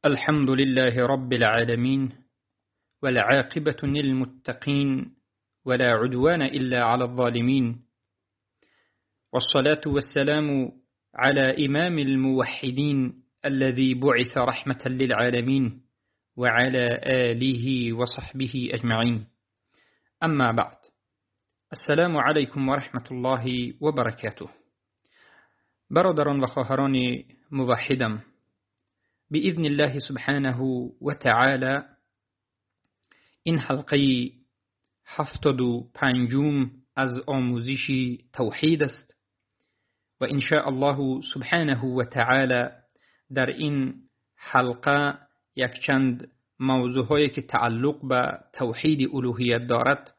الحمد لله رب العالمين، والعاقبة للمتقين، ولا عدوان إلا على الظالمين، والصلاة والسلام على إمام الموحدين الذي بعث رحمة للعالمين، وعلى آله وصحبه أجمعين. أما بعد، السلام عليكم ورحمة الله وبركاته. برادران و خواهران موحدم، بإذن الله سبحانه وتعالى این حلقه 75 از آموزش توحید است و إن شاء الله سبحانه وتعالى در این حلقه یک چند موضوعهایی که تعلق به توحید الوهیت دارد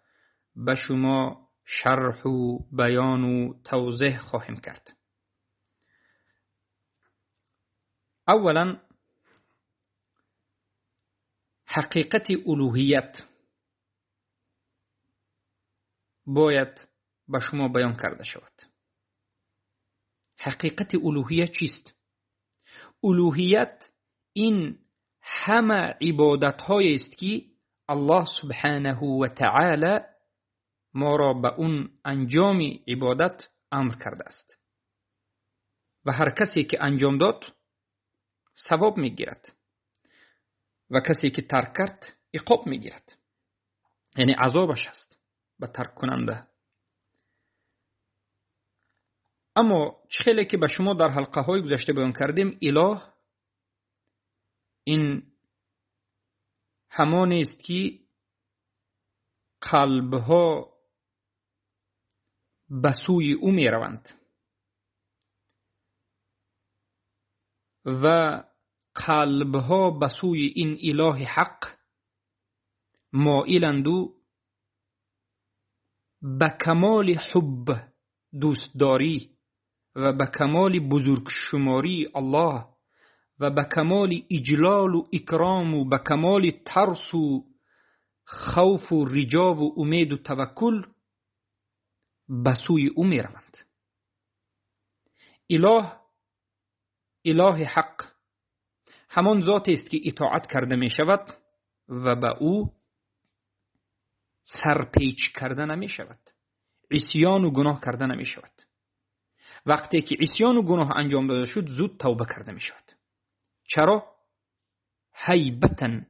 به شما شرح و بیان و توضیح خواهیم کرد. اولا، حقیقت الوهیت باید به شما بیان کرده شود. حقیقت الوهیت چیست؟ الوهیت این همه عبادت های است که الله سبحانه و تعالی ما را به اون انجام عبادت امر کرده است و هر کسی که انجام داد ثواب میگیرد و کسی که ترک کرد عقاب میگیرد، یعنی عذابش هست به ترک کننده. اما چه که به شما در حلقه های گذشته بیان کردیم، اله این همان است که قلبها به سوی او می روند و قلبها به سوی این اله حق مائلند و به کمال حب دوستداری و به کمال بزرگ شماری الله و به کمال اجلال و اکرام و به کمال ترس و خوف و رجا و امید و توکل به سوی او می روند. اله، اله حق همان ذات است که اطاعت کرده می شود و به او سرپیچ کرده نمی شود، عصیان و گناه کرده نمی شود. وقتی که عصیان و گناه انجام داده شد، زود توبه کرده می شود. چرا؟ هیبتا،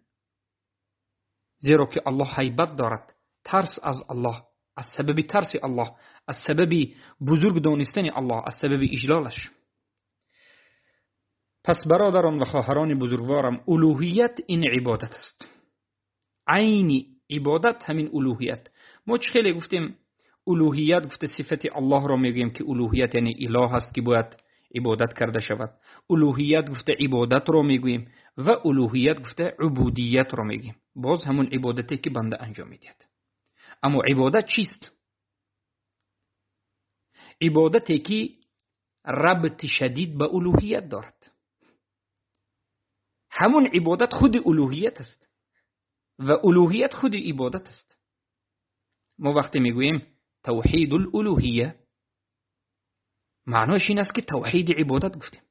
زیرا که الله هیبت دارد. ترس از الله، از سبب ترس الله، از سبب بزرگ دانستن الله، از سبب اجلالش. پس برادران و خواهران بزرگوارم، الوهیت این عبادت است. عین عبادت همین الوهیت. ما چه خیلی گفتیم الوهیت، گفته صفت الله را میگوییم که الوهیت یعنی اله است که باید عبادت کرده شود. الوهیت گفته عبادت را میگوییم و الوهیت گفته عبودیت را میگوییم، باز همون عبادتی که بنده انجام میدهد. اما عبادت چیست؟ عبادتی که ربط شدید به الوهیت دارد. همون عبادت خود الوهیت است و الوهیت خود عبادت است. ما وقتی میگوییم توحید الالوهیه، معناش این است که توحید عبادت گفتیم،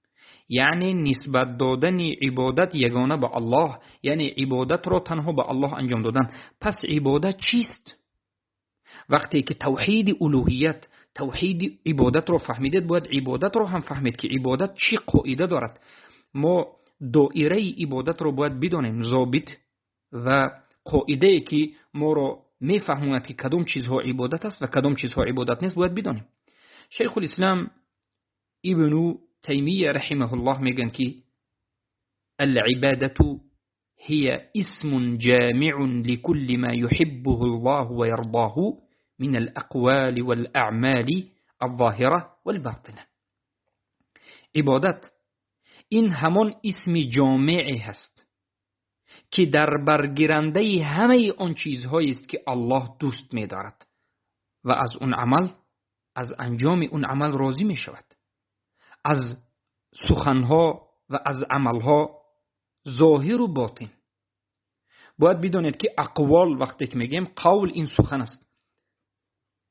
یعنی نسبت دادن عبادت یگانه به الله، یعنی عبادت را تنها به الله انجام دادن. پس عبادت چیست؟ وقتی که توحید الوهیت، توحید عبادت را فهمیدید، باید عبادت را هم فهمید که عبادت چی قاعده دارد. ما دایره عبادت را باید بدانیم، ضابط و قاعده که ما را میفهماند که کدام چیزها عبادت است و کدام چیزها عبادت نیست باید بدانیم. شیخ الاسلام ابن تیمیه رحمه الله میگن که العبادة هي اسم جامع لكل ما يحبه الله ويرضاه من الأقوال والأعمال الظاهرة والباطنة. عبادت این همان اسم جامعی هست که در برگیرنده همه آن چیزهایی است که الله دوست می‌دارد و از اون عمل، از انجام اون عمل راضی می شود. از سخنها و از عملها ظاهر و باطن. باید بدانید که اقوال وقتی که میگیم قول این سخن است.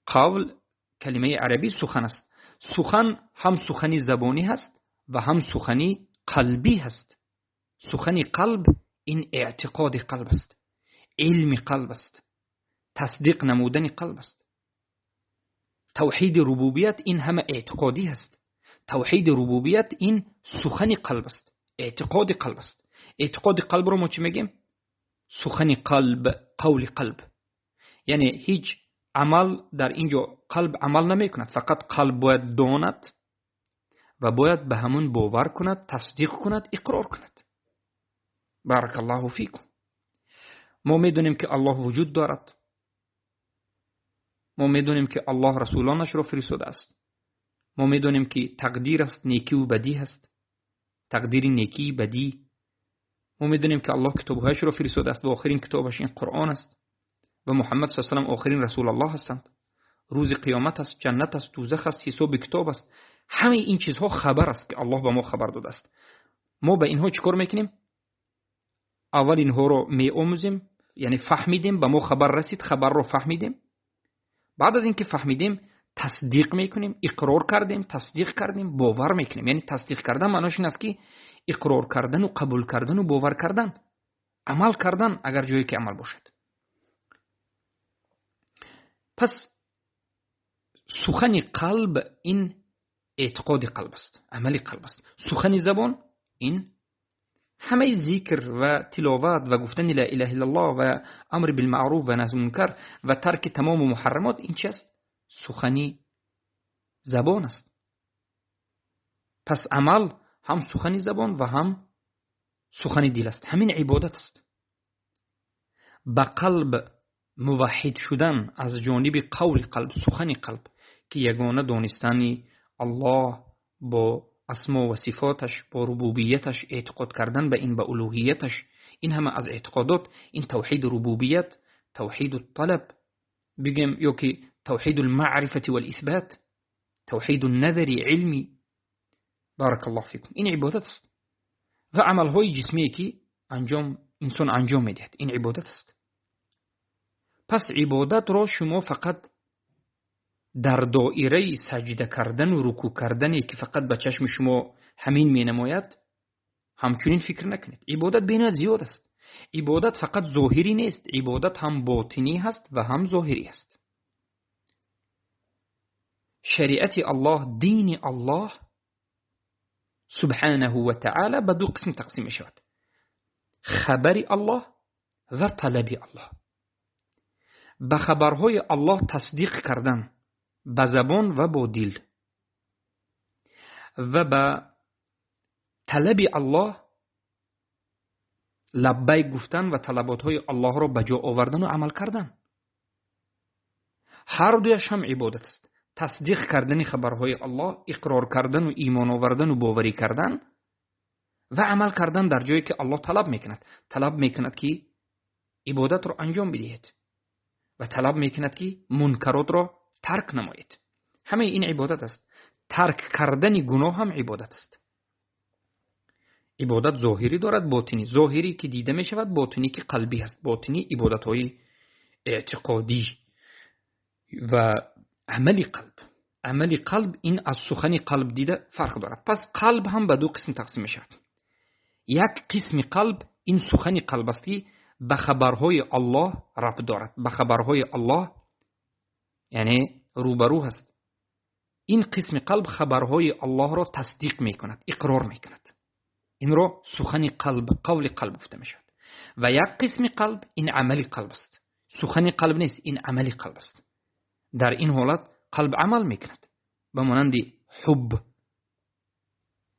قول کلمه عربی سخن است. سخن هم سخنی زبانی هست و هم سخنی قلبی هست. Сухани қалб ин эътиқоди қалб аст, илми қалб аст, тасдиқ намудани қалб аст. Тавҳиди рубубият ин ҳама эътиқодӣ аст. Тавҳиди рубубият ин сухани қалб аст, эътиқоди қалб аст. Эътиқоди қалбро мо чӣ мегӯем? Сухани қалб, қавли қалб. Яъне ҳеҷ амал дар ин ҷо қалб амал намекунад, фақат қалб бояд донад ва бояд ба ҳамон бовар кунад, тасдиқ кунад, иқрор кунад. Баракаллоҳу фикум. Мо медонем ки Аллоҳ вуҷуд дорад. Мо медонем ки Аллоҳ расулонашро фиристодааст. Мо медонем ки тақдир аст, некиву бадӣ ҳаст, тақдири некӣ, бадӣ. Мо медонем ки Аллоҳ китобҳояшро фиристодааст ва охирин китобаш ин Қуръон аст ва Муҳаммад саллаллоҳу алайҳи васаллам охирин расулаллоҳ ҳастанд. Рӯзи қиёмат аст, ҷаннат аст, дӯзах аст, ҳисоби китоб аст. Ҳамаи ин чизҳо хабар аст ки Аллоҳ ба мо хабар додааст. Мо ба инҳо чӣ кор мекунем? Аввал инҳоро меомӯзем, яъне фаҳмидем, ба мо хабар расид, хабарро фаҳмидем. Баъд аз ин ки фаҳмидем, тасдиқ мекунем, иқрор кардем, тасдиқ кардем, бовар мекунем. Яъне тасдиқ кардан маънош ин аст ки иқрор кардану қабул кардану бовар кардан, амал кардан агар ҷое ки амал бошад. Пас сухани қалб ин эътиқоди қалб аст, амали қалб аст. Сухани забон ин ҳамаи зикр ва тиловат ва гуфтани ла илаҳа иллаллоҳ ва амр билмаъруф ва наҳй мункар ва тарки тамому муҳаррамот ин чи аст? Сухани забон аст. Пас амал ҳам сухани забон ва ҳам сухани дил аст. Ҳамин ибодат аст. Ба қалб муваҳҳид шудан аз ҷониби қавли қалб, сухани қалб, ки ягона донистани Аллоҳ бо асмо ва сифоташ, бо рубубияташ, эътиқод кардан ба ин, ба улуҳияташ, ин ҳама аз эътиқодот, ин тавҳиди рубубият, тавҳиду талаб бигем ё ки тавҳиду лмаърифати валисбат, тавҳиду назари илми. Баракаллоҳу фикум. Ин ибодат аст. Ва амалҳои ҷисмие ки инсон анҷом медиҳад, ин ибодат аст. Пас ибодатро шумо фақат дар доираи саҷда кардану рукӯъ кардане ки фақат ба чашми шумо ҳамин менамояд, ҳамчунин фикр накунед. Ибодат бениҳоят зиёд аст. Ибодат фақат зоҳирӣ нест, ибодат ҳам ботинӣ ҳаст ва ҳам зоҳирӣ ҳаст. Шариати Аллоҳ, дини Аллоҳ субҳанаҳу ва таъала ба ду қисм тақсим мешавад: хабари Аллоҳ ва талаби Аллоҳ. Ба хабарҳои Аллоҳ тасдиқ кардан ба забон ва бо дил ва ба талаби Аллоҳ лаббайк гуфтан ва талаботҳои Аллоҳро ба ҷо овардану амал кардан. Ҳар дуяш ҳам ибодат аст. Тасдиқ кардани хабарҳои Аллоҳ, иқрор кардану имон овардану боварӣ кардан ва амал кардан дар ҷое ки Аллоҳ талаб мекунад. Талаб мекунад ки ибодатро анҷом бидиҳед ва талаб мекунад ки мункаротро тарк намоед. Ҳамаи ин ибодат аст. Тарк кардани гуноҳ ҳам ибодат аст. Ибодат зоҳирӣ дорад, ботинӣ. Зоҳирӣ ки дида мешавад, ботинӣ ки қалбӣ аст. Ботинӣ ибодатҳои эътиқодӣ ва амали қалб. Амали қалб ин аз сухани қалб дида фарқ дорад. Пас қалб ҳам ба ду қисм тақсим мешавад. Як қисми қалб ин сухани қалб аст ки ба хабарҳои Аллоҳ рабт дорад, ба хабарҳои Аллоҳ яъне рӯбарӯ ҳаст. Ин қисми қалб хабарҳои Аллоҳро тасдиқ мекунад, иқрор мекунад. Инро сухани қалб, қавли қалб гуфта мешавад. Ва як қисми қалб ин амали қалб аст. Сухани қалб нест, ин амали қалб аст. Дар ин ҳолат қалб амал мекунад, ба монанди ҳуб.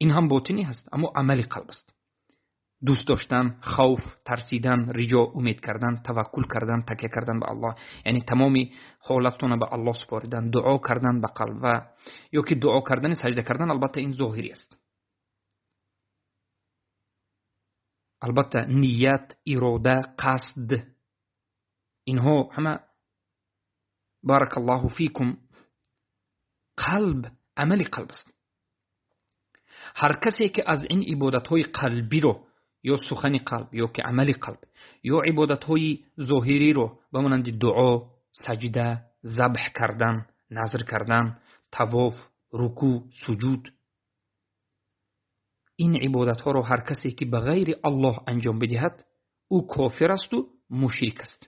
Ин ҳам ботинӣ ҳаст, аммо амали қалб аст. Дӯст доштан, хавф, тарсидан, риҷо, умед кардан, таваккул кардан, такя кардан ба Аллоҳ, яъне тамоми ҳолаттона ба Аллоҳ супоридан, дуо кардан ба қалб ва ё ки дуо кардани саҷда кардан, албатта ин зоҳирӣ аст. Албатта ният, ирода, қасд, инҳо ҳама баракаллоҳу фикум қалб, амали қалб аст. Ҳар касе ки аз ин ибодатҳои қалбиро ё сухани қалб ё ки амали қалб ё ибодатҳои зоҳириро ба монанди дуо, саҷда, забҳ кардан, назр кардан, тавоф, рукӯъ, суҷуд Ин ибодатҳоро ҳар касе ки ба ғайри Аллоҳ анҷом бидиҳад, ӯ кофир асту мушрик аст.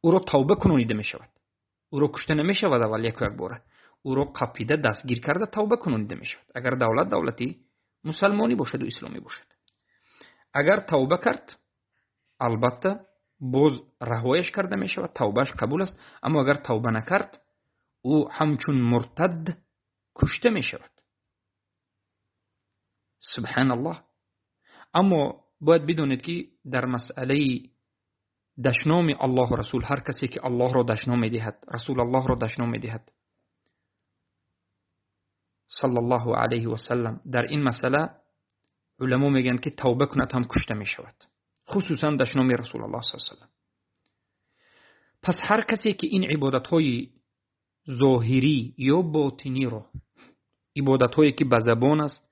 Ӯро тавба кунонида мешавад. Ӯро кушта намешавад аввал яку як бора. Ӯро қапида, дастгир карда, тавба кунонида мешавад. Агар давлат давлати мусалмонӣ бошаду исломӣ бошад. Агар тавба кард, албатта боз раҳояш карда мешавад, тавбааш қабул аст. Аммо агар тавба накард, ӯ ҳамчун муртад кушта мешавад. Субҳаналлоҳ. Аммо бояд бидонед, ки дар масъалаи дашноми Аллоҳу Расул, ҳар касе ки Аллоҳро дашном медиҳад, Расулаллоҳро дашном медиҳад, саллаллоҳу алайҳи васаллам, дар ин масъала уламо мегӯянд, ки тавба кунад ҳам кушта мешавад, хусусан дашноми Расулаллоҳ саллаллоҳу алайҳи васаллам. Пас ҳар касе ки ин ибодатҳои зоҳирӣ ё ботиниро, ибодатҳое ки ба забон аст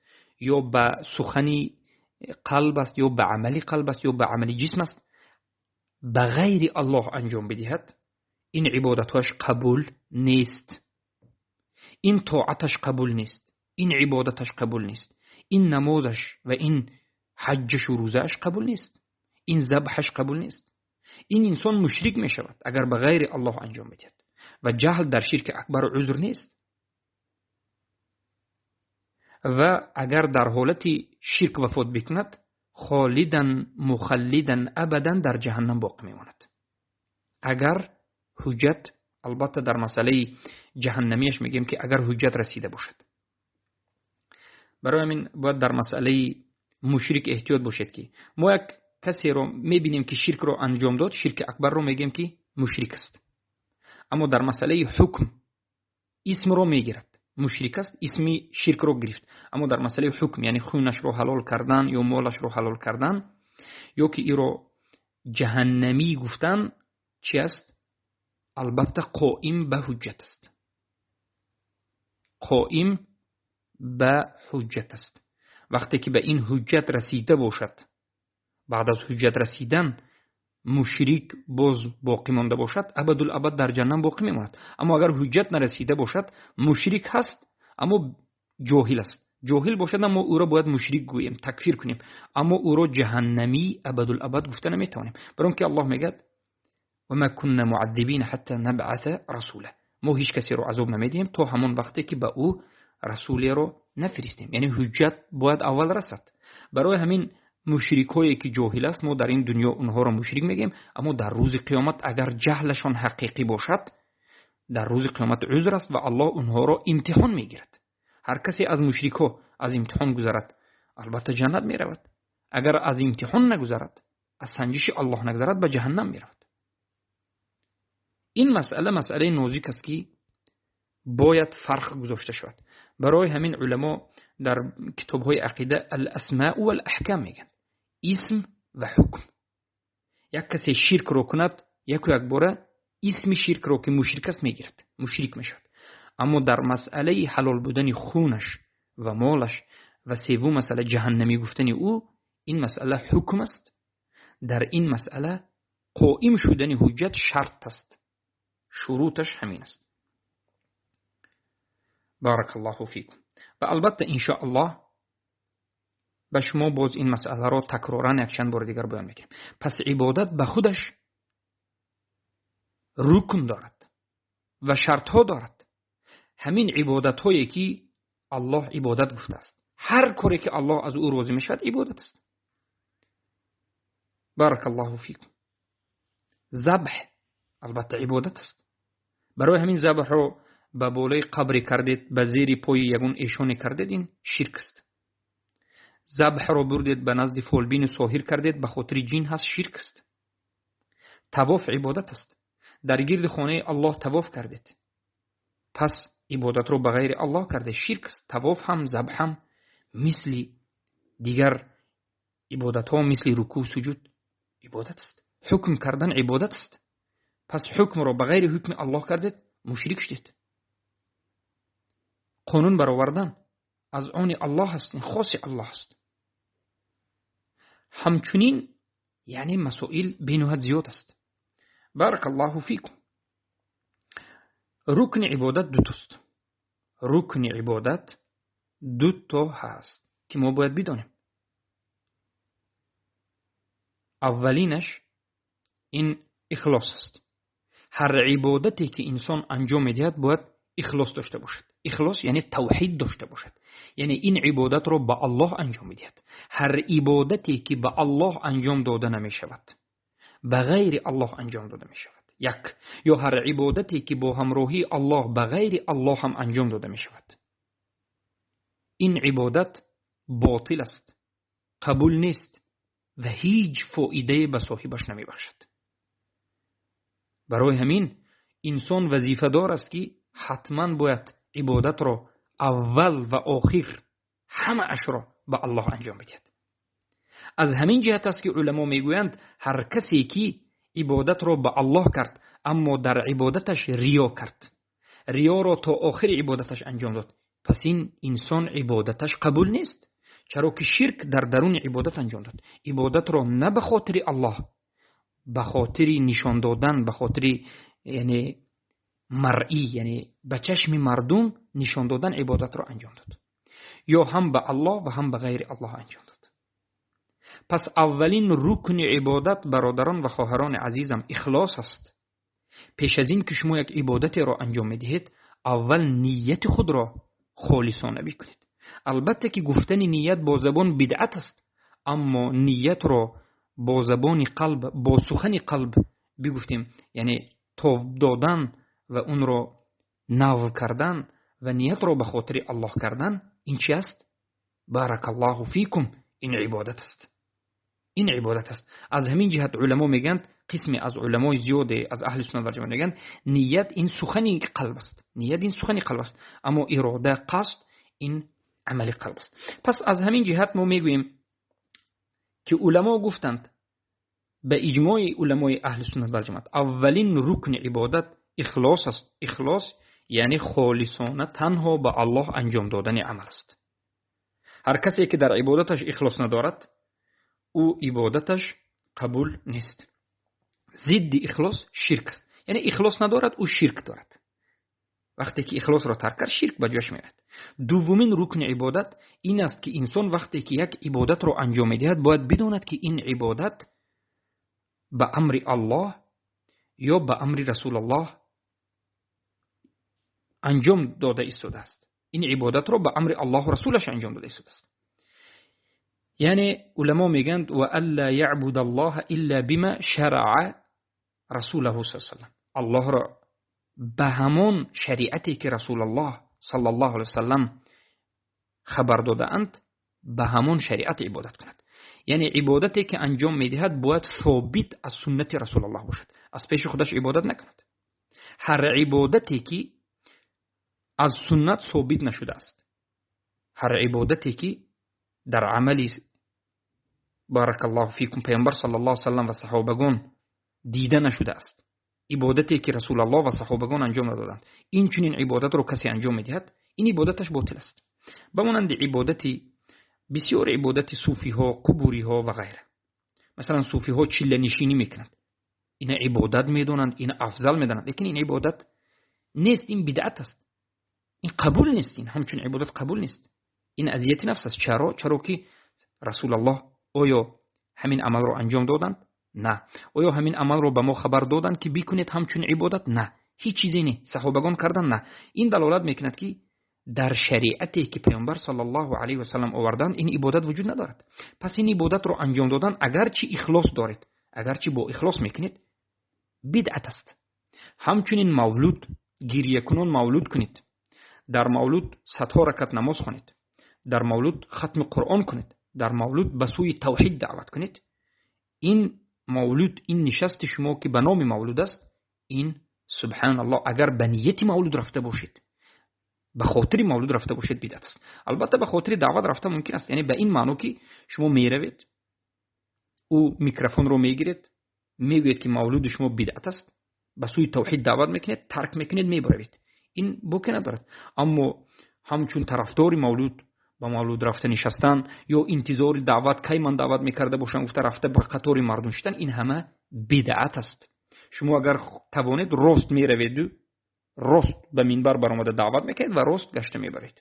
ё ба сухани қалб аст ё ба амали қалб аст ё ба амали ҷисм аст, ба ғайри Аллоҳ анҷом бидиҳад, ин ибодатҳояш қабул нест, ин тоаташ қабул нест, ин ибодаташ қабул нест, ин намозаш ва ин ҳаҷҷашу рӯзааш қабул нест, ин забҳаш қабул нест. Ин инсон мушрик мешавад, агар ба ғайри Аллоҳ анҷом бидиҳад. Ва ҷаҳл дар ширки акбар узр нест. Ва агар дар ҳолати ширк вафот бикунад, холидан мухаллидан абадан дар ҷаҳаннам боқӣ мемонад. Агар ҳуҷҷат, албатта дар масъалаи ҷаҳаннамияш мегӯем, ки агар ҳуҷҷат расида бошад. Барои ҳамин бояд дар масъалаи мушрик эҳтиёт бошед, ки мо як касеро мебинем, ки ширкро анҷом дод, ширки акбарро мегӯем, ки мушрик аст. Аммо дар масъалаи ҳукм исмро мегирад, мушрик аст, исми ширкро гирифт. Аммо дар масъалаи ҳукм, яъне хунашро ҳалол кардан ё молашро ҳалол кардан ё ки иро ҷаҳаннамӣ гуфтан чи аст? Албатта қоим ба ҳуҷҷат аст. Қоим ба ҳуҷҷат аст. Вақте ки ба ин ҳуҷҷат расида бошад, баъд аз ҳуҷҷат расидан мушрик боз боқӣ монда бошад, абадул абад дар ҷаҳаннам боқӣ мемонад. Аммо агар ҳуҷҷат нарасида бошад, мушрик ҳаст, аммо ҷоҳил аст. Ҷоҳил бошад, аммо ӯро бояд мушрик гӯем, такфир кунем, аммо ӯро ҷаҳаннамӣ абадул абад гуфта наметавонем. Барои он ки Аллоҳ мегӯяд: وما كنا معذبين حتى نبعث رسولا. Мо ҳеҷ касеро азоб намедиҳем то ҳамон вақте ки ба ӯ расулеро нафиристем. Яъне ҳуҷҷат бояд аввал расад. Барои ҳамин мушрикҳое ки ҷоҳил аст, мо дар ин дунё онҳоро мушрик мегӯем, аммо дар рӯзи қиёмат агар ҷаҳлашон ҳақиқӣ бошад, дар рӯзи қиёмат узр аст ва Аллоҳ онҳоро имтиҳон мегирад. Ҳар касе аз мушрикҳо аз имтиҳон гузарад, албатта ҷаннат меравад. Агар аз имтиҳон нагузарад, аз санҷиши Аллоҳ нагузарад, ба ҷаҳаннам меравад. Ин масъала масъалаи нозик аст, ки бояд фарқ гузошта шавад. Барои ҳамин уламо дар китобҳои ақида الأسماء والأحكام мегӯянд, исм ва ҳукм. Як касе ширкро кунад, яку якбора исми ширкро, ки мушрик аст, мегирад, мушрик мешавад. Аммо дар масъалаи ҳалол будани хунаш ва молаш ва севум масъала ҷаҳаннамӣ гуфтани ӯ, ин масъала ҳукм аст. Дар ин масъала қоим шудани ҳуҷҷат шарт аст, шуруташ ҳамин аст. بارك الله فيكم. Ва албатта, иншоаллоҳ, ба шумо боз ин масъаларо такроран якчанд бори дигар баён мекунем. Пас ибодат ба худаш рукн дорад ва шартҳо дорад. Ҳамин ибодатҳое ки Аллоҳ ибодат гуфтааст, ҳар коре ки Аллоҳ аз ӯ розӣ мешавад, ибодат аст. بارك الله فيكم. Забҳ албатта ибодат аст. Барои ҳамин забҳро ба болои қабре кардед, ба зери пои ягон эшоне кардед, ин ширк аст. Забҳро бурдед, ба назди фолбину соҳир кардед, ба хотири ҷин ҳаст, ширк аст. Тавоф ибодат аст. Дар гирди хонаи Аллоҳ тавоф кардед, пас ибодатро ба ғайри Аллоҳ кардед, ширк аст. Тавоф ҳам, забҳ ҳам мисли дигар ибодатҳо, мисли рукӯъ, суҷуд ибодат аст. Ҳукм кардан ибодат аст. Пас ҳукмро ба ғайри ҳукми Аллоҳ кардед, мушрик шудед. Қонун баровардан аз они Аллоҳ аст, ин хоси Аллоҳ аст. Ҳамчунин, яъне масоил бениҳоят зиёд аст. بارك الله فيكم. Рукни ибодат дутост. Рукни ибодат дуто ҳаст, ки мо бояд бидонем. Аввалинаш ин ихлос аст. Ҳар ибодате ки инсон анҷом медиҳад, бояд ихлос дошта бошад. Ихлос яъне тавҳид дошта бошад, яъне ин ибодатро ба Аллоҳ анҷом медиҳад. Ҳар ибодате ки ба Аллоҳ анҷом дода намешавад, ба ғайри Аллоҳ анҷом дода мешавад. Як ё ҳар ибодате ки бо ҳамроҳии Аллоҳ ба ғайри Аллоҳ ҳам анҷом дода мешавад, ин ибодат ботил аст, қабул нест ва ҳеҷ фоидае ба соҳибаш намебахшад. Барои ҳамин инсон вазифадор аст, ки ҳатман бояд ибодатро аввал ва охир ҳамаашро ба Аллоҳ анҷом бидиҳад. Аз ҳамин ҷиҳат аст, ки уламо мегӯянд, ҳар касе ки ибодатро ба Аллоҳ кард, аммо дар ибодаташ риё кард, риёро то охири ибодаташ анҷом дод, пас ин инсон ибодаташ қабул нест, чаро ки ширк дар даруни ибодат анҷом дод. Ибодатро на ба хотири Аллоҳ, ба хотири нишон додан, ба хотири яъне маръӣ, яъне ба чашми мардум нишон додан ибодатро анҷом дод, ё ҳам ба Аллоҳ ва ҳам ба ғайри Аллоҳ анҷом дод. Пас аввалин рукни ибодат, бародарон ва хоҳарони азизам, ихлос аст. Пеш аз ин ки шумо як ибодатеро анҷом медиҳед, аввал нияти худро холисона бикунед. Албатта ки гуфтани ният бо забон бидъат аст, аммо ниятро бо забони қалб, бо сухани қалб бигуфтем, яъне тов додан ва онро нав кардан ва ниятро ба хотири Аллоҳ кардан, ин чи аст? Баракаллоҳу фикум, ин ибодат аст. Ин ибодат аст. Аз ҳамин ҷиҳат уламо мегӯянд, қисме аз уламои зиёде аз аҳли суннат ва ҷамоат мегӯянд, ният ин сухани қалб аст. Ният ин сухани қалб аст, аммо ирода, қасд ин амали қалб аст. Пас аз ҳамин ҷиҳат мо мегӯем ки уламо гуфтанд, ба иҷмои уламои аҳли суннат ва ҷамоат, аввалин рукни ибодат ихлос аст. Ихлос яъне холисона танҳо ба Аллоҳ анҷом додани амал аст. Ҳар касе ки дар ибодаташ ихлос надорад, ӯ ибодаташ қабул нест. Зидди ихлос ширк аст. Яъне ихлос надорад, ӯ ширк дорад. Вақте ки ихлосро тарк кард, ширк ба ҷояш меояд. Дуввумин рукни ибодат ин аст, ки инсон вақте ки як ибодатро анҷом медиҳад, бояд бидонад, ки ин ибодат ба амри Аллоҳ ё ба амри Расулаллоҳ анҷом дода истодааст. Ин ибодатро ба амри Аллоҳу Расулаш анҷом дода истодааст. Яъне уламо мегӯянд, ва алла яъбуд аллоҳа илла бима шараъа расулаҳу саллаллоҳу алайҳи васаллам. Аллоҳро ба ҳамон шариате ки Расулаллоҳ саллаллоҳу алайҳи васаллам хабар додаанд, ба ҳамон шариат ибодат кунад. Яъне ибодате ки анҷом медиҳад, бояд собит аз суннати Расулаллоҳ бошад, аз пеши худаш ибодат накунад. Ҳар ибодате ки аз суннат собит нашудааст, ҳар ибодате ки дар амали баракаллоҳу фикум пайғамбар саллаллоҳу алайҳи васаллам ва саҳобагон дида нашудааст, ибодате ки Расулаллоҳ ва саҳобагон анҷом надоданд, ин чунин ибодатро касе анҷом медиҳад, ин ибодаташ ботил аст. Ба монанди ибодати бисёр ибодати суфиҳо, қубуриҳо ва ғайра. Масалан, суфиҳо чилlanишинӣ мекунанд, ина ибодат медонанд, ина афзал медонанд, лекин ин ибодат нест, ин бидъат аст, ин қабул нест, ин ҳамчун ибодат қабул нест, ин азияти нафс аст. Чаро? Чаро ки Расулаллоҳ оё ҳамин амалро анҷом доданд? На. Оё ҳамин амалро ба мо хабар доданд, ки бикунед ҳамчун ибодат? На. Ҳеҷ чизе не. Саҳобагон кардан? На. Ин далолат мекунад, ки дар шариате ки пайғамбар саллаллоҳу алайҳи васаллам оварданд, ин ибодат вуҷуд надорад. Пас ин ибодатро анҷом додан, агарчи ихлос доред, агарчи бо ихлос мекунед, бидъат аст. Ҳамчунин мавлуд, гирьякунон мавлуд кунед, дар мавлуд садҳо ракат намоз хонед, дар мавлуд хатми Қуръон кунед, дар мавлуд ба сӯи тавҳид даъват кунед, ин мавлуд, ин нишасти шумо ки ба номи мавлуд аст, ин субҳаналлоҳ, агар ба нияти мавлуд рафта бошед, ба хотири мавлуд рафта бошед, бидъат аст. Албатта ба хотири даъват рафта мумкин аст, яъне ба ин маъно ки шумо меравед, ӯ микрофонро мегиред, мегӯед ки мавлуди шумо бидъат аст, ба сӯи тавҳид даъват мекунед, тарк мекунед, мебаравед. Ин боке надорад. Аммо ҳамчун тарафдори мавлуд ба мавлуд рафта нишастан ё интизори даъват, кай ман даъват мекарда бошам гуфта рафта ба қатори мардум шидан, ин ҳама бидъат аст. Шумо агар тавонед, рост мераведу рост ба минбар баромада даъват мекунед ва рост гашта мебаред.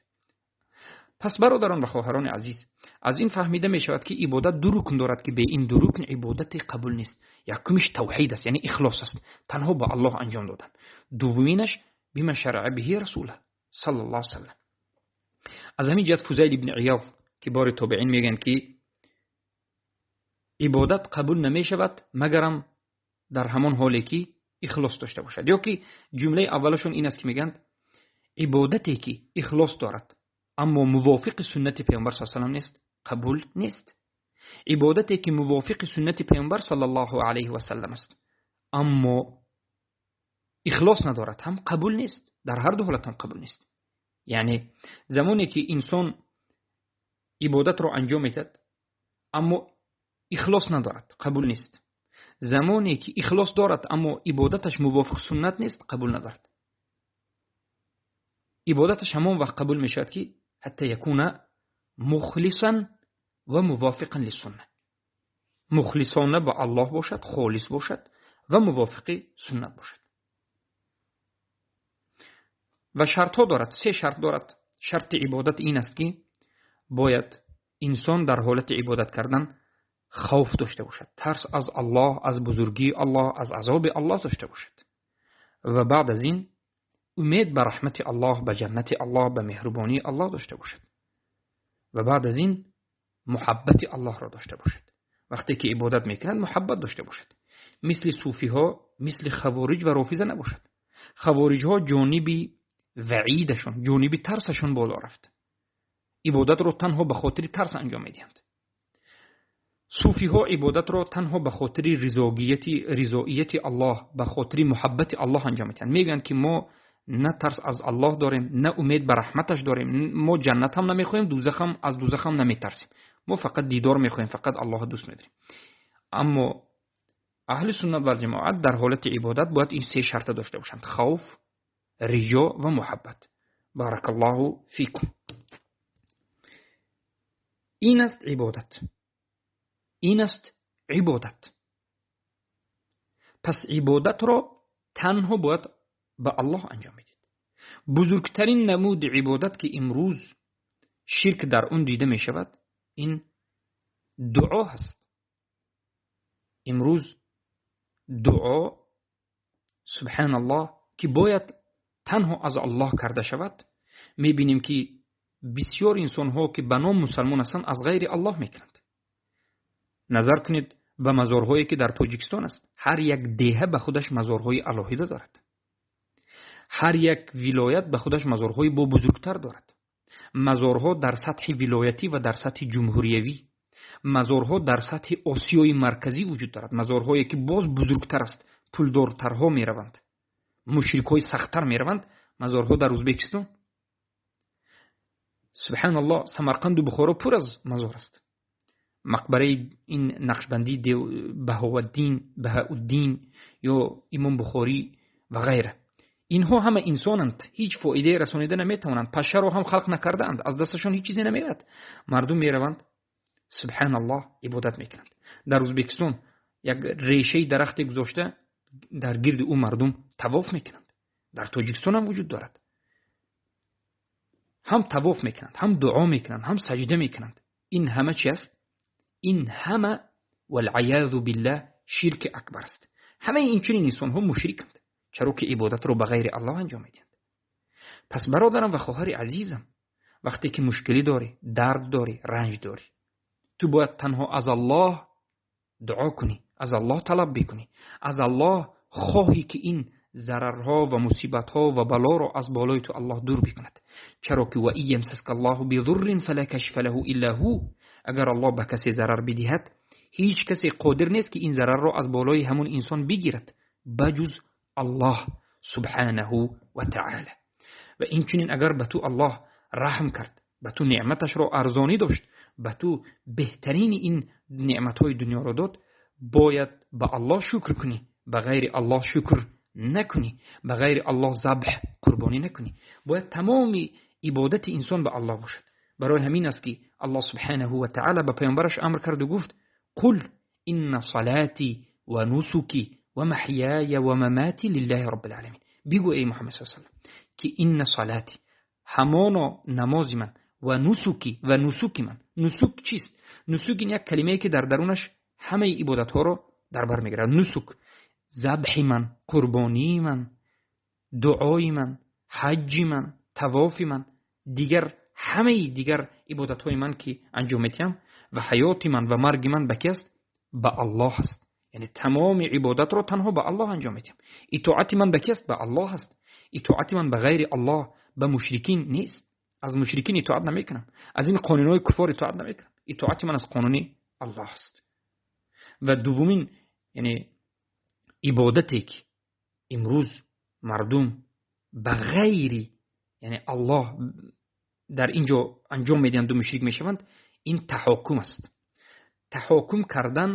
Пас бародарон ва хоҳарони азиз, аз ин фаҳмида мешавад, ки ибодат ду рукн дорад, ки бе ин ду рукн ибодате қабул нест. Якумиш тавҳид аст, яъне ихлос аст, танҳо ба Аллоҳ анҷом додан. Дуввуминаш бима шараъа биҳи расула саллаллоҳу алайҳи васаллам. Аз ҳамин ҷиҳат Фузайл ибни Иёз, кибори тобеин, мегӯянд, ки ибодат қабул намешавад, магарам дар ҳамон ҳоле ки ихлос дошта бошад. Ё ки ҷумлаи аввалашон ин аст, ки мегӯянд ибодате ки ихлос дорад, аммо мувофиқи суннати паёмбар саллаллоҳу алайҳи васаллам нест, қабул нест. Ибодате ки мувофиқи суннати паёмбар саллаллоҳу алайҳи васаллам аст, аммо ихлос надорад, ҳам қабул нест. Дар ҳар ду ҳолат ҳам қабул нест. Яъне замоне ки инсон ибодатро анҷом медиҳад, аммо ихлос надорад, қабул нест. Замоне ки ихлос дорад, аммо ибодаташ мувофиқи суннат нест, қабул надорад. Ибодаташ ҳамон вақт қабул мешавад, ки ҳатта якуна мухлисан ва мувофиқан лиссунна. Мухлисона ба Аллоҳ бошад, холис бошад ва мувофиқи суннат бошад. Ва шартҳо дорад, се шарт дорад. Шарти ибодат ин аст, ки бояд инсон дар ҳолати ибодат кардан хавф дошта бошад, тарс аз Аллоҳ, аз бузургии Аллоҳ, аз азоби Аллоҳ дошта бошад. Ва баъд аз ин умед ба раҳмати Аллоҳ, ба ҷаннати Аллоҳ, ба меҳрубонии Аллоҳ дошта бошад. Ва баъд аз ин муҳаббати Аллоҳро дошта бошад. Вақте ки ибодат мекунад, муҳаббат дошта бошад. Мисли суфиҳо, мисли хавориҷ ва рофиза набошад. Хавориҷҳо ҷониби ваъидашон, ҷониби тарсашон боло рафт. Ибодатро танҳо ба хотири тарс анҷом медиҳанд. Суфиҳо ибодатро танҳо ба хотири ризоияти Аллоҳ, ба хотири муҳаббати Аллоҳ анҷом медиҳанд. Мегӯянд, ки мо на тарс аз Аллоҳ дорем, на умед ба раҳматаш дорем, мо ҷаннат ҳам намехоҳем, аз дузах ҳам наметарсем. Мо фақат дидор мехоҳем, фақат Аллоҳро дӯст медорем. Аммо аҳли суннат вал ҷамоат дар ҳолати ибодат бояд ин се шарта дошта бошанд: хавф, риҷо ва муҳаббат. Баракаллоҳу фикум. Ин аст ибодат. Ин аст ибодат. Пас ибодатро танҳо бояд ба Аллоҳ анҷом медид. Бузургтарин намуди ибодат, ки имрӯз ширк дар он дида мешавад, ин дуо ҳаст. Имрӯз дуо, субҳаналлоҳ, ки бояд танҳо аз Аллоҳ карда шавад, мебинем, ки бисёр инсонҳо, ки ба ном мусалмон ҳастанд, аз ғайри Аллоҳ мекунанд. Назар кунед ба мазорҳое, ки дар Тоҷикистон аст. Ҳар як деҳа ба худаш мазорҳои алоҳида дорад. Ҳар як вилоят ба худаш мазорҳои бо бузургтар дорад. Мазорҳо дар сатҳи вилоятӣ ва дар сатҳи ҷумҳуриявӣ, мазорҳо дар сатҳи Осиёи Марказӣ вуҷуд дорад. Мазорҳое, ки боз бузургтар аст, пулдортарҳо мераванд, мушрикҳои сахттар мераванд, мазорҳо дар Узбекистон. Субҳаналлоҳ, Самарқанду Бухоро пур аз мазор аст. Мақбараи ин Нақшбандӣ, Баҳоваддин, Баҳауддин ё Имом Бухорӣ ва ғайра. Инҳо ҳама инсонанд, ҳеҷ фоидае расонида наметавонанд, пашаро ҳам халқ накардаанд, аз дасташон ҳеҷ чизе намеояд. Мардум мераванд, субҳаналлоҳ, ибодат мекунанд. Дар Узбекистон як решаи дарахте гузошта, дар гирди ӯ мардум тавоф мекунанд. Дар Тоҷикистон ҳам вуҷуд дорад. Ҳам тавоф мекунанд, ҳам дуо мекунанд, ҳам саҷда мекунанд. Ин ҳама чи аст? Ин ҳама валъаязу биллаҳ ширки акбар аст. Ҳамаи ин чунин инсонҳо мушриканд, чаро ки ибодатро ба ғайри Аллоҳ анҷом медиҳанд. Пас бародарам ва хоҳари азизам, вақте ки мушкилӣ дорӣ, дард дорӣ, ранҷ дорӣ, ту бояд танҳо аз Аллоҳ дуо кунӣ, аз Аллоҳ талаб бикунӣ, аз Аллоҳ хоҳӣ, ки ин зарарҳо ва мусибатҳо ва балоро аз болои ту Аллоҳ дур бикунад. Чаро ки ва ин ямсаска Аллоҳу бидуррин фала кашифа лаҳу илла ҳу. Агар Аллоҳ ба касе зарар бидиҳад, ҳеҷ касе қодир нест, ки ин зарарро аз болои ҳамон инсон бигирад, ба ҷуз Аллоҳ субҳанаҳу ва таъала. Ва инчунин агар ба ту Аллоҳ раҳм кард, ба ту неъматашро арзонӣ дошт, ба ту беҳтарини ин неъматҳои дунёро дод, бояд ба Аллоҳ шукр кунӣ, ба ғайри Аллоҳ шукр накунӣ, ба ғайри Аллоҳ забҳ қурбонӣ накунӣ. Бояд тамоми ибодати инсон ба Аллоҳ бошад. Барои ҳамин аст, ки Аллоҳ субҳанаҳу ва таъала ба паёмбараш амр карду гуфт: қул инна салати ва нусуки ва маҳяя ва мамати лиллаҳи роббил аламин. Бигӯ, эй Муҳаммад саллаллоҳу алайҳи васаллам, ки инна салати, ҳамоно намози ман, ва нусуки, ва нусуки ман. Нусук чист? Нусук ин як калимае ки дар дарунаш ҳамаи ибодатҳоро дар бар мегирад. Нусук забҳи ман, қурбонии ман, дуои ман, ҳаҷҷи ман, тавофи ман, дигар ҳамаи дигар ибодатҳои ман ки анҷом медиҳам ва ҳаёти ман ва марги ман ба ки аст? Ба Аллоҳ аст. Яъне тамоми ибодатро танҳо ба Аллоҳ анҷом медиҳам. Итоати ман ба ки аст? Ба Аллоҳ аст. Итоати ман ба ғайри Аллоҳ, ба мушрикин нест. Аз мушрикин итоат намекунам, аз ин қонунҳои куффор итоат намекунам. Итоати ман аз қонуни Аллоҳ аст. Ва дуввумин, яъне ибодате ки имрӯз мардум ба ғайри, яъне Аллоҳ дар ин ҷо анҷом медиҳанд ду мушрик мешаванд, ин таҳокум аст. Таҳокум кардан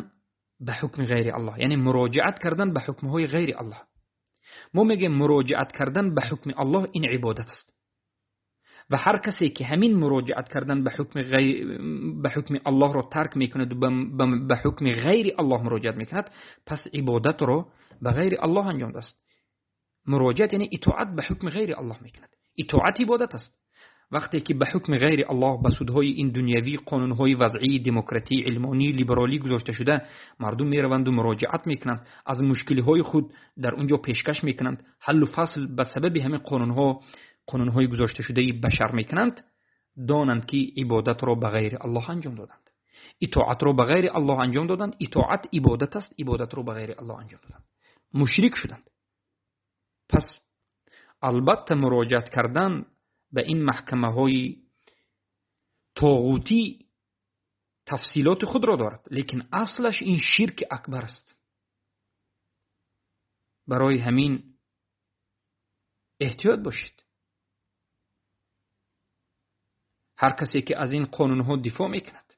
ба ҳукми ғайри Аллоҳ, яъне муроҷиат кардан ба ҳукмҳои ғайри Аллоҳ. Мо мегӯем муроҷиат кардан ба ҳукми Аллоҳ ин ибодат аст. Ва ҳар касе ки ҳамин муроҷиат кардан ба ҳукми ғайр, ба ҳукми Аллоҳро тарк мекунад ва ба ҳукми ғайри Аллоҳ муроҷиат мекунад, пас ибодатро ба ғайри Аллоҳ анҷом додааст. Муроҷиат яъне итоат ба ҳукми ғайри Аллоҳ мекунад. Итоат ибодат аст. Вақте ки ба ҳукми ғайри Аллоҳ, ба судҳои ин дунявӣ, қонунҳои вазъӣ, демократӣ, илмонӣ, либералӣ гузошта шуда, мардум мераванд ва муроҷиат мекунанд, аз мушкилиҳои худ дар он ҷо пешкаш мекунанд, ҳаллу фасл ба сабаби ҳамин қонунҳо, қонунҳои гузошташудаи башар мекунанд, донанд ки ибодатро ба ғайри Аллоҳ анҷом доданд. Итоатро ба ғайри Аллоҳ анҷом доданд. Итоат ибодат аст, ибодатро ба ғайри Аллоҳ анҷом доданд. Мушрик шуданд. Пас албатта муроҷиат кардан ба ин маҳкамаҳои тоғутӣ тафсилоти худро дорад, лекин аслаш ин ширки акбар аст. Барои ҳамин эҳтиёт бошед. Ҳар касе ки аз ин қонунҳо дифоъ мекунад,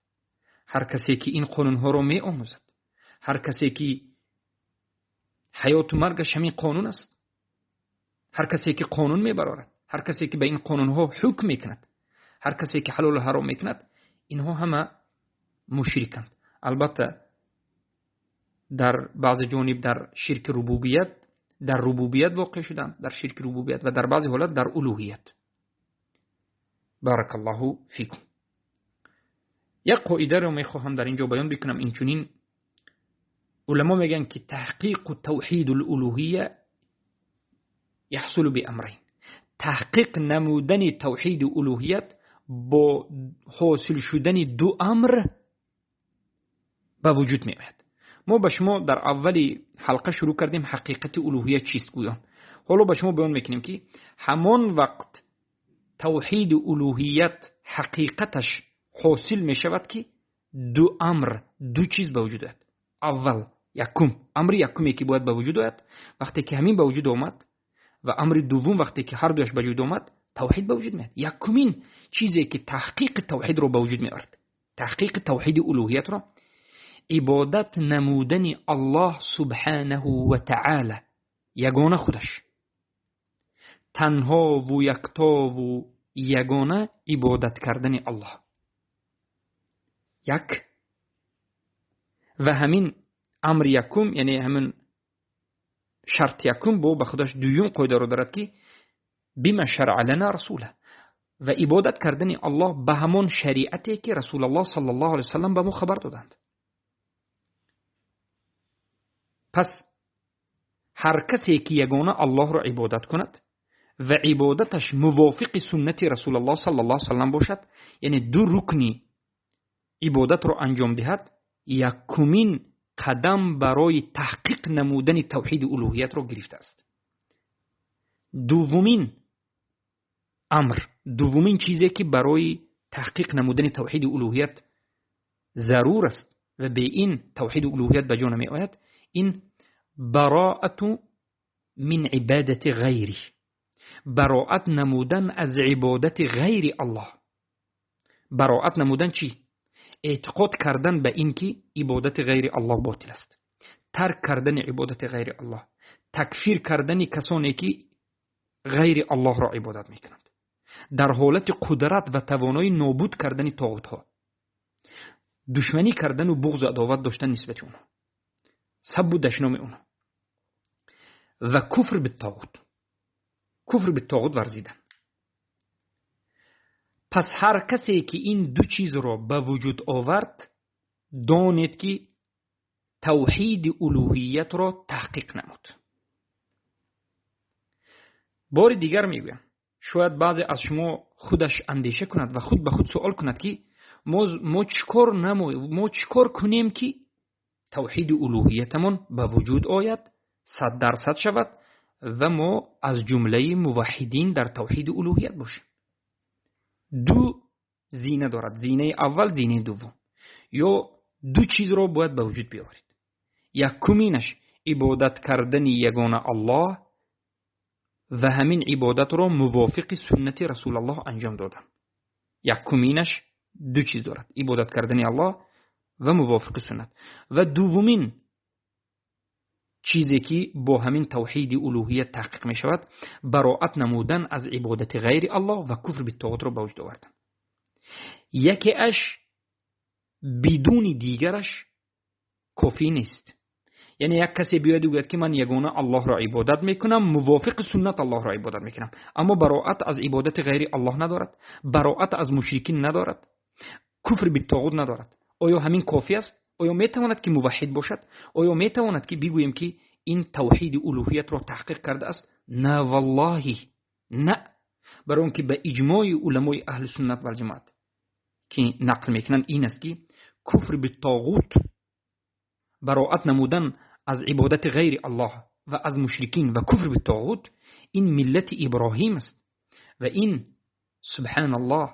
ҳар касе ки ин қонунҳоро меомӯзад, ҳар касе ки ҳаёту маргаш ҳамин қонун аст, ҳар касе ки қонун мебарорад, ҳар касе ки ба ин қонунҳо ҳукм мекунад, ҳар касе ки ҳалолу ҳаром мекунад, инҳо ҳама мушриканд. Албатта дар баъзе ҷониб дар ширки рубубият, дар рубубият воқеъ шуданд, дар ширки рубубият ва дар баъзе ҳолат дар улуҳият. Баракаллоҳу фикум. Як қоидаро мехоҳам дар ин ҷо баён бикунам. Инчунин уламо мегӯянд ки таҳқиқу тавҳидул улуҳия яҳсулу биамрайн. Таҳқиқ намудани тавҳиди улуҳият бо ҳосил шудани ду амр ба вуҷуд меояд. Мо ба шумо дар аввали ҳалқа шурӯъ кардем ҳақиқати улуҳият чист гӯён. Ҳоло ба шумо баён мекунем ки ҳамон вақт тавҳиди улуҳият ҳақиқаташ ҳосил мешавад ки ду амр, ду чиз ба вуҷуд ояд. Аввал, якум, амри якуме ки бояд ба вуҷуд ояд, вақте ки ҳамин ба вуҷуд омад, ва амри дуввум вақте ки ҳар дуяш ба вуҷуд омад, тавҳид ба вуҷуд меояд. Якумин чизе ки таҳқиқи тавҳидро ба вуҷуд меорад, таҳқиқи тавҳиди улуҳиятро, ибодат намудани Аллоҳ субҳанаҳу ва таъола, ягона худаш, танҳову яктову ягона ибодат кардани Аллоҳ. Як ва ҳамин амри якум, яъне ҳамин шарти якум бо ба худаш дуюм қоидаро дорад ки бима шаръа лана расула, ва ибодат кардани Аллоҳ ба ҳамон шариате ки Расулуллоҳ саллаллоҳу алайҳи васаллам ба мо хабар доданд. Пас ҳар касе ки ягона Аллоҳро ибодат кунад ва ибодаташ мувофиқи суннати Расулуллоҳ саллаллоҳу алайҳи васаллам бошад, яъне ду рукни ибодатро анҷом диҳад, якумин қадам барои таҳқиқ намудани тавҳиди улуҳиятро гирифтааст. Дуввумин амр, дуввумин чизе ки барои таҳқиқ намудани тавҳиди улуҳият зарур аст ва бе ин тавҳиди улуҳият ба ҷо намеояд, ин бароату мин ибадати ғайри, бароат намудан аз ибодати ғайри Аллоҳ. Бароат намудан чӣ? Эътиқод кардан ба ин ки ибодати ғайри Аллоҳ ботил аст, тарк кардани ибодати ғайри Аллоҳ, такфир кардани касоне ки ғайри Аллоҳро ибодат мекунанд, дар ҳолати қудрат ва тавоноӣ нобуд кардани тоғутҳо, душманӣ кардану буғзу адоват доштан нисбати онҳо, саббу дашноми онҳо ва куфр биттоғут, куфр биттоғут варзидан. Пас ҳар касе ки ин ду чизро ба вуҷуд овард, донед ки тавҳиди улӯҳиятро таҳқиқ намуд. Бори дигар мегӯям, шояд баъзе аз шумо худаш андеша кунад ва худ ба худ суол кунад ки мо чӣ кор кунем ки тавҳиди улӯҳиятамон ба вуҷуд ояд, 100% шавад ва мо аз ҷумлаи муваҳҳидин дар тавҳиди улӯҳият бошем. Ду зина дорад, зинаи аввал, зинаи дуввум. Ё ду чизро бояд ба вуҷуд биёваред. Якуминаш ибодат кардани ягона Аллоҳ ва ҳамин ибодатро мувофиқи суннати Расулаллоҳ анҷом додан. Якуминаш ду чиз дорад: ибодат кардани Аллоҳ ва мувофиқи суннат. Ва дуввумин чизе ки бо ҳамин тавҳиди улӯҳият таҳқиқ мешавад, бароат намудан аз ибодати ғайри Аллоҳ ва куфр биттоғутро ба вуҷуд овардан. Якеаш бидуни дигараш кофӣ нест. Яъне як касе биёяд гӯяд ки ман ягона Аллоҳро ибодат мекунам, мувофиқи суннат Аллоҳро ибодат мекунам, аммо бароат аз ибодати ғайри Аллоҳ надорад, бароат аз мушрикин надорад, куфр биттоғут надорад. Оё ҳамин кофӣ аст? Оё метавонад ки муваҳҳид бошад? Оё метавонад ки бигӯем ки ин тавҳиди улӯҳиятро таҳқиқ кардааст? На, валлоҳи на. Барои он ки ба иҷмои уламои аҳли суннат валҷамоат ки нақл мекунанд ин аст ки куфр биттоғут, бароат намудан аз ибодати ғайри Аллоҳ ва аз мушрикин ва куфр биттоғут ин миллати Иброҳим аст ва ин субҳаналлоҳ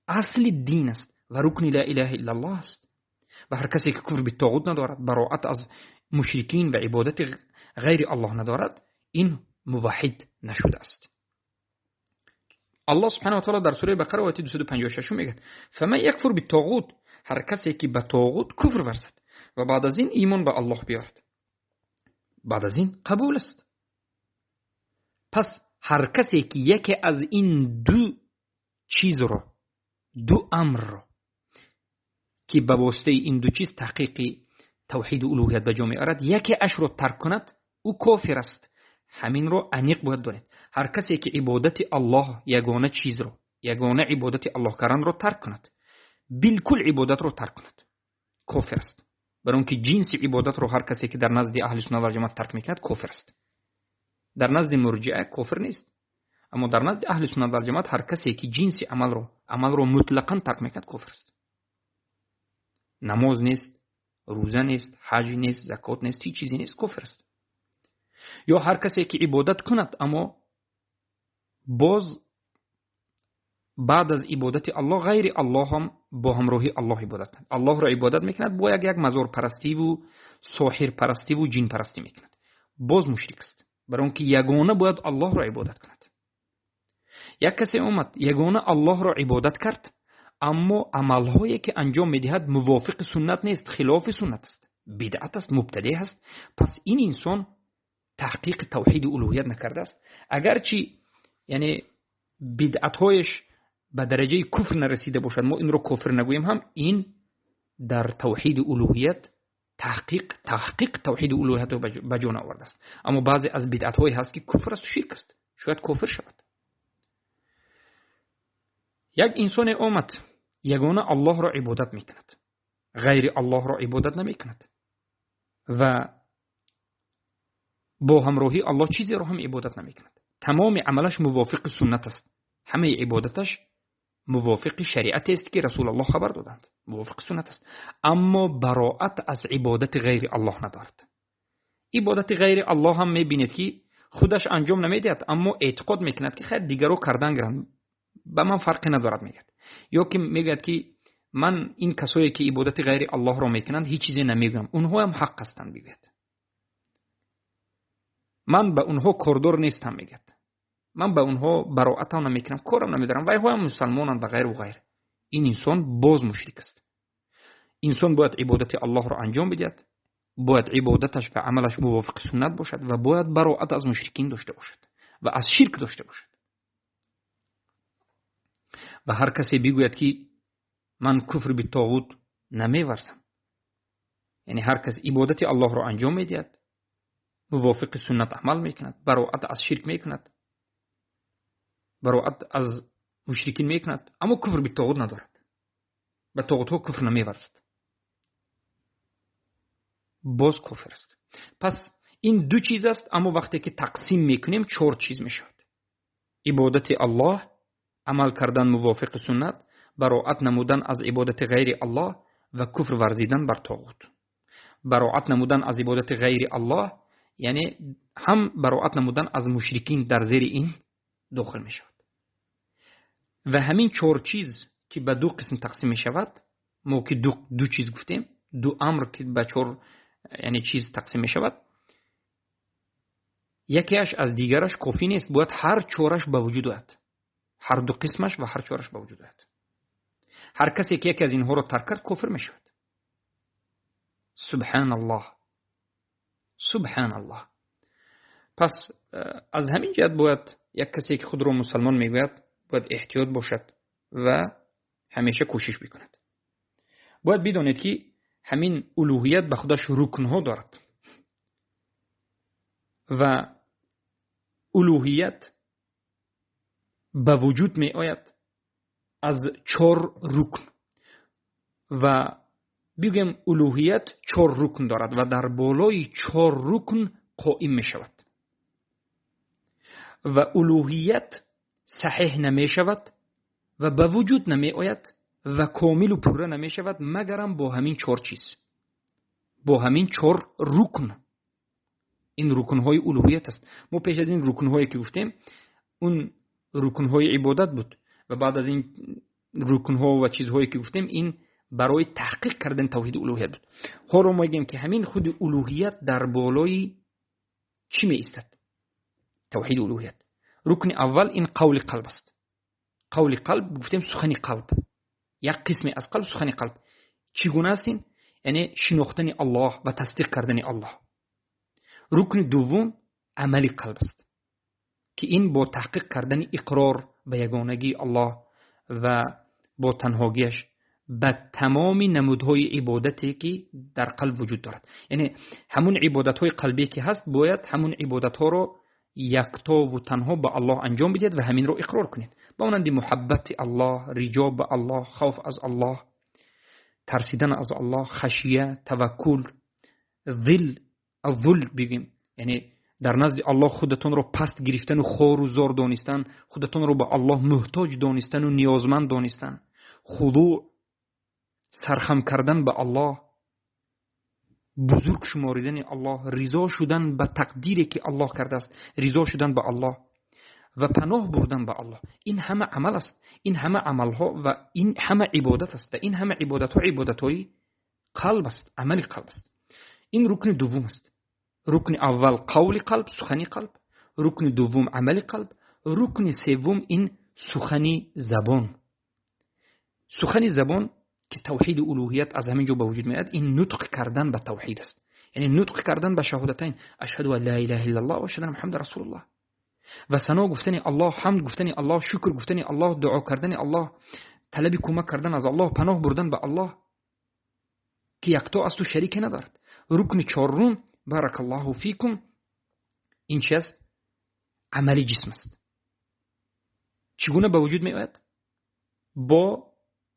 асли дин аст ва рукни ла илаҳа иллаллоҳ аст. Ва ҳар касе ки куфр биттоғут надорад, бароат аз мушрикин ва ибодати ғайри Аллоҳ надорад, ин муваҳҳид нашудааст. Аллоҳ субҳанаҳу ва таъоло дар сураи Бақара ояти 256 мегӯяд: фаман якфур биттоғут, ҳар касе ки ба тоғут куфр варзад ва баъд аз ин имон ба Аллоҳ биёрад, баъд аз ин қабул аст. Пас ҳар касе ки яке аз ин ду чизро, ду амрро ки ба воситаи ин ду чиз таҳқиқи тавҳиди улӯҳият ба ҷо меорад, яке ашро тарк кунад, ӯ кофир аст. Ҳаминро аниқ бояд донед. Ҳар касе ки ибодати Аллоҳ ягона чизро, ягона ибодати Аллоҳ карданро тарк кунад, билкул ибодатро тарк кунад, кофир аст. Барои он ки ҷинси ибодатро ҳар касе ки дар назди аҳли суннат ва ҷамоат тарк мекунад, кофир аст. Дар назди мурҷиа кофир нест, аммо дар назди аҳли суннат ва ҷамоат ҳар касе ки ҷинси амалро мутлақан тарк мекунад, кофир аст. Намоз нест, рӯза нест, ҳаҷ нест, закот нест, ҳеҷ чизе нест, кофир аст. Ё ҳар касе ки ибодат кунад, аммо боз баъд аз ибодати Аллоҳ ғайри Аллоҳ ҳам бо ҳамроҳи Аллоҳ ибодат кунад, Аллоҳро ибодат мекунад, бо як мазорпарастиву соҳирпарастиву ҷинпарастӣ мекунад, боз мушрик аст. Барои он ки ягона бояд Аллоҳро ибодат кунад. Як касе омад, ягона Аллоҳро ибодат кард, аммо амалҳое ки анҷом медиҳад мувофиқи суннат нест, хилофи суннат аст, бидъат аст, мубтадеъ аст. Пас ин инсон таҳқиқи тавҳиди улӯҳият накардааст. Агарчи яъне бидъатҳояш ба дараҷаи куфр нарасида бошад, мо инро кофир нагӯем ҳам, ин дар тавҳиди улӯҳият таҳқиқ тавҳиди улӯҳиятро ба ҷо наовардааст. Аммо баъзе аз бидъатҳое ҳаст ки куфр аст, ширк аст, шояд кофир шавад. Як инсоне омад, ягона Аллоҳро ибодат мекунад, ғайри Аллоҳро ибодат намекунад ва бо ҳамроҳии Аллоҳ чизеро ҳам ибодат намекунад. Тамоми амалаш мувофиқи суннат аст, ҳамаи ибодаташ мувофиқи шариатест ки Расулаллоҳ хабар доданд, мувофиқи суннат аст, аммо бароат аз ибодати ғайри Аллоҳ надорад. Ибодати ғайри Аллоҳ ҳам мебинед ки худаш анҷом намедиҳад, аммо эътиқод мекунад ки хайр, дигаро кардан гиранд, ба ман фарқе надорад мегӯяд. Ё ки мегӯяд ки ман ин касое ки ибодати ғайри Аллоҳро мекунанд ҳеҷ чизе намегӯям, онҳоям ҳақ ҳастанд мегӯяд, ман ба онҳо кордор нестам мегӯяд, ман ба онҳо бароатам намекунам, корам намедорам, вайҳоям мусалмонанд ва ғайру ғайр. Ин инсон боз мушрик аст. Инсон бояд ибодати Аллоҳро анҷом бидиҳад, бояд ибодаташ ва амалаш мувофиқи суннат бошад ва бояд бароат аз мушрикин дошта бошад ва аз ширк дошта бошад. Ва ҳар касе бигӯяд ки ман куфр биттоғут намеварзам, яъне ҳар кас ибодати Аллоҳро анҷом медиҳад, мувофиқи суннат амал мекунад, бароат аз ширк мекунад, бароат аз мушрикин мекунад, аммо куфр битоғут надорад, ба тоғутҳо куфр намеварзад, боз кофир аст. Пас ин ду чиз аст, аммо вақте ки тақсим мекунем, чор чиз мешавад: ибодати Аллоҳ, амал кардан мувофиқи суннат, бароат намудан аз ибодати ғайри Аллоҳ ва куфр варзидан бар тоғут. Бароат намудан аз ибодати ғайри Аллоҳ, яъне ҳам бароат намудан аз мушрикин дар зери ин дохил мешавад. Ва ҳамин чор чиз ки ба ду қисм тақсим мешавад, мо ки ду чиз гуфтем, ду амр ки ба чор, яъне чиз тақсим мешавад, якеаш аз дигараш кофӣ нест, бояд ҳар чораш ба вуҷуд ояд, ҳар ду қисмаш ва ҳар чораш ба вуҷуд ояд. Ҳар касе ки яке аз инҳоро тарк кард, кофир мешавад. Субҳаналлоҳ, субҳаналлоҳ. Пас аз ҳамин ҷиҳат бояд як касе ки худро мусалмон мегӯяд, бояд эҳтиёт бошад ва ҳамеша кӯшиш бикунад. Бояд бидонед, ки ҳамин улуҳият ба худаш рукнҳо дорад ва улуҳият ба вуҷуд меояд аз чор рукн, ва бигӯем, улуҳият чор рукн дорад ва дар болои чор рукн қоим мешавад, ва улуҳият саҳеҳ намешавад ва ба вуҷуд намеояд ва комилу пурра намешавад, магарам бо ҳамин чор чиз, бо ҳамин чор рукн. Ин рукнҳои улуҳият аст. Мо пеш аз ин рукнҳое ки гуфтем, он рукнҳои ибодат буд, ва баъд аз ин рукнҳо ва чизҳое ки гуфтем, ин барои таҳқиқ кардани тавҳиди улуҳият буд. Ҳоло мегӯем, ки ҳамин худи улуҳият дар болои чӣ меистад? Тавҳиди улуҳият, рукни аввал ин қавли қалб аст. Қавли қалб гуфтем, сухани қалб, як қисме аз қалб, сухани қалб. Чӣ гуна аст ин? Яъне шинохтани Аллоҳ ва тасдиқ кардани Аллоҳ. Рукни дуввум амали қалб аст, ки ин бо таҳқиқ кардани иқрор ба ягонагии Аллоҳ ва бо танҳогиаш, ба тамоми намудҳои ибодате ки дар қалб вуҷуд дорад, яъне ҳамун ибодатҳои қалбие ки ҳаст, бояд ҳамун ибодатҳоро яктову танҳо ба Аллоҳ анҷом бидиҳед ва ҳаминро иқрор кунед, ба монанди муҳаббати Аллоҳ, риҷо ба Аллоҳ, хавф аз Аллоҳ, тарсидан аз Аллоҳ, хашия, таваккул, зил, зул бигӯем, яъне дар назди Аллоҳ худатонро паст гирифтану хору зор донистан, худатонро ба Аллоҳ муҳтоҷ донистану ниёзманд донистан, худӯъ, сархам кардан ба Аллоҳ, бузург шуморидани Аллоҳ, ризо шудан ба тақдире ки Аллоҳ кардааст, ризо шудан ба Аллоҳ ва паноҳ бурдан ба Аллоҳ. Ин ҳама амал аст, ин ҳама амалҳо ва ин ҳама ибодат аст, ва ин ҳама ибодатҳо ибодатҳои қалб аст, амали қалб аст. Ин рукни дуввум аст. Рукни аввал қавли қалб, сухани қалб, рукни дуввум амали қалб, рукни севум ин сухани забон. Сухани забон ки тавҳиди улуҳият аз ҳамин ҷо ба вуҷуд меояд, ин нутқ кардан ба тавҳид аст, яъне нутқ кардан ба шаҳодатайн: ашҳаду ан ла илаҳа иллаллоҳ ва ашҳаду анна муҳаммадан расулуллоҳ, ва сано гуфтани Аллоҳ, ҳамд гуфтани Аллоҳ, шукр гуфтани Аллоҳ, дуо кардани Аллоҳ, талаби кӯмак кардан аз Аллоҳ, паноҳ бурдан ба Аллоҳ, ки якто асту шарике надорад. Рукни чорум, баракаллоҳу фикум, ин чи аст? Амали ҷисм аст. Чӣ гуна ба вуҷуд меояд? Бо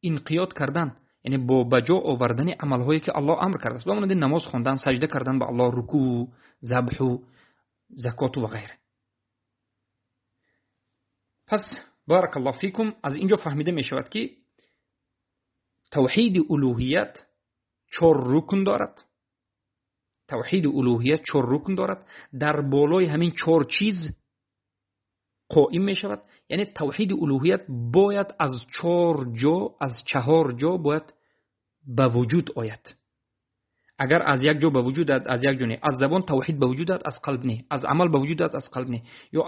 инқиёд кардан, яъне бо ба ҷо овардани амалҳое ки Аллоҳ амр кардааст, ба монанди намоз хондан, саҷда кардан ба Аллоҳ, рукӯъ, забҳу, закоту ва ғайра. Пас, баракаллоҳ фикум, аз ин ҷо фаҳмида мешавад, ки тавҳиди улуҳият чор рукн дорад. Тавҳиди улуҳият чор рукн дорад, дар болои ҳамин чор чиз қоим мешавад. Яъне тавҳиди улуҳият бояд аз чор ҷо, аз чаҳор ҷо бояд ба вуҷуд ояд. Агар аз як ҷо ба вуҷуд ояд, аз як ҷо не, аз забон тавҳид ба вуҷуд ояд, аз қалб не, аз амал ба вуҷуд ояд, аз қалб не, ё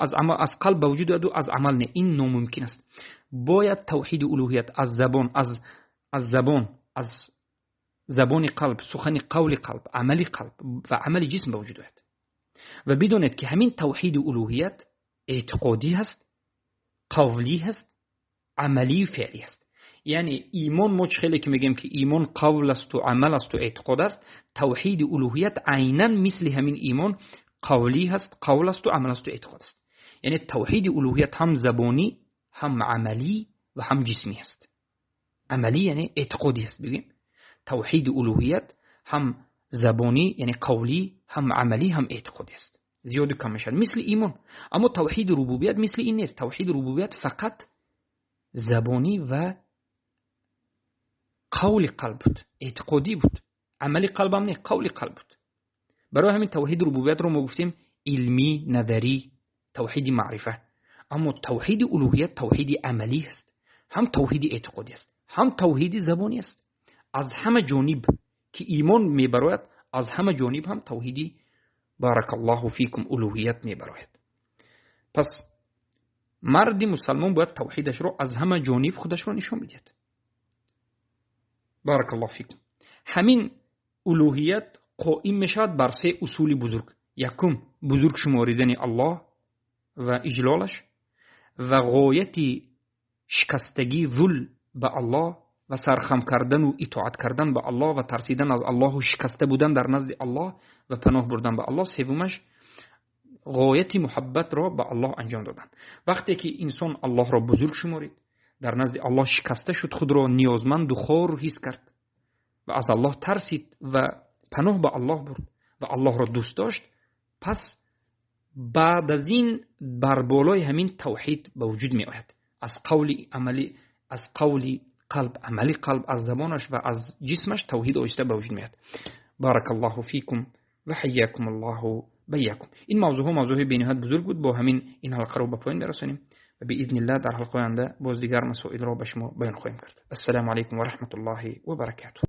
аз қалб ба вуҷуд ояду аз амал не, ин номумкин аст. Бояд тавҳиди улуҳият аз забон, аз забон, аз забони қалб, сухани қавли қалб, амали қалб ва амали ҷисм ба вуҷуд ояд. Ва бидонед, ки ҳамин тавҳиди улуҳият эътиқодӣ ҳаст, қавлӣ ҳаст, амалию феълӣ ҳаст. Яъне имон, мо чӣ хеле ки мегӯем, ки имон қавл асту амал асту эътиқод аст, тавҳиди улуҳият айнан мисли ҳамин имон қавлӣ ҳаст, қавл асту амал асту эътиқод аст. Яъне тавҳиди улуҳият ҳам забонӣ, ҳам амалӣ, ва ҳам ҷисмӣ аст. Амалӣ яъне эътиқодӣ аст бигӯем. Тавҳиди улуҳият ҳам забонӣ яъне қавлӣ, ҳам амалӣ, ҳам эътиқодӣ аст. Зиёду кам мешавад мисли имон. Аммо тавҳиди рубубият мисли ин нест. Тавҳиди рубубият фақат забонӣ ва қавли қалб буд, эътиқодӣ буд. Амали қалбам не, қавли қалб буд. Барои ҳамин тавҳиди рубубиятро мо гуфтем илмӣ, назарӣ, тавҳиди маърифа. Аммо тавҳиди улуҳият тавҳиди амалӣ аст, ҳам тавҳиди эътиқодӣ аст, ҳам тавҳиди забонӣ аст. Аз ҳама ҷониб ки имон мебарояд, аз ҳама ҷониб ҳам тавҳиди баракаллоҳу фикум улуҳият мебарояд. Пас марди мусалмон бояд тавҳидашро аз ҳама ҷониб худашро нишон бидиҳад. Баракаллоҳу фикум. Ҳамин улуҳият қоим мешавад бар се усули бузург. Якум, бузург шуморидани Аллоҳ ва иҷлолаш ва ғояти шикастагӣ зул ба Аллоҳ ва сархам кардану итоат кардан ба Аллоҳ ва тарсидан аз Аллоҳу шикаста будан дар назди Аллоҳ ва паноҳ бурдан ба Аллоҳ. Севумаш, ғояти муҳаббатро ба Аллоҳ анҷом додан. Вақте ки инсон Аллоҳро бузург шуморид, дар назди Аллоҳ шикаста шуд, худро ниёзманду хор ҳис кард ва аз Аллоҳ тарсид ва паноҳ ба Аллоҳ бурд ва Аллоҳро дӯст дошт, пас баъд аз ин бар болои ҳамин тавҳид ба вуҷуд меояд. Аз қавли амалӣ, аз қавли қалб, амали қалб, аз забонаш ва аз ҷисмаш тавҳид оҳиста ба вуҷуд меояд. Баракаллоҳу фикум ва ҳайякум Аллоҳу байякум. Ин мавзӯъҳо мавзӯъҳои бениҳоят бузург буд. Бо ҳамин ин ҳалқаро ба поён мерасонем ва биизниллаҳ дар ҳалқаи оянда боз дигар масоилро ба шумо баён хоҳем кард. Ассалому алайкум ва раҳматуллоҳи ва баракатуҳ.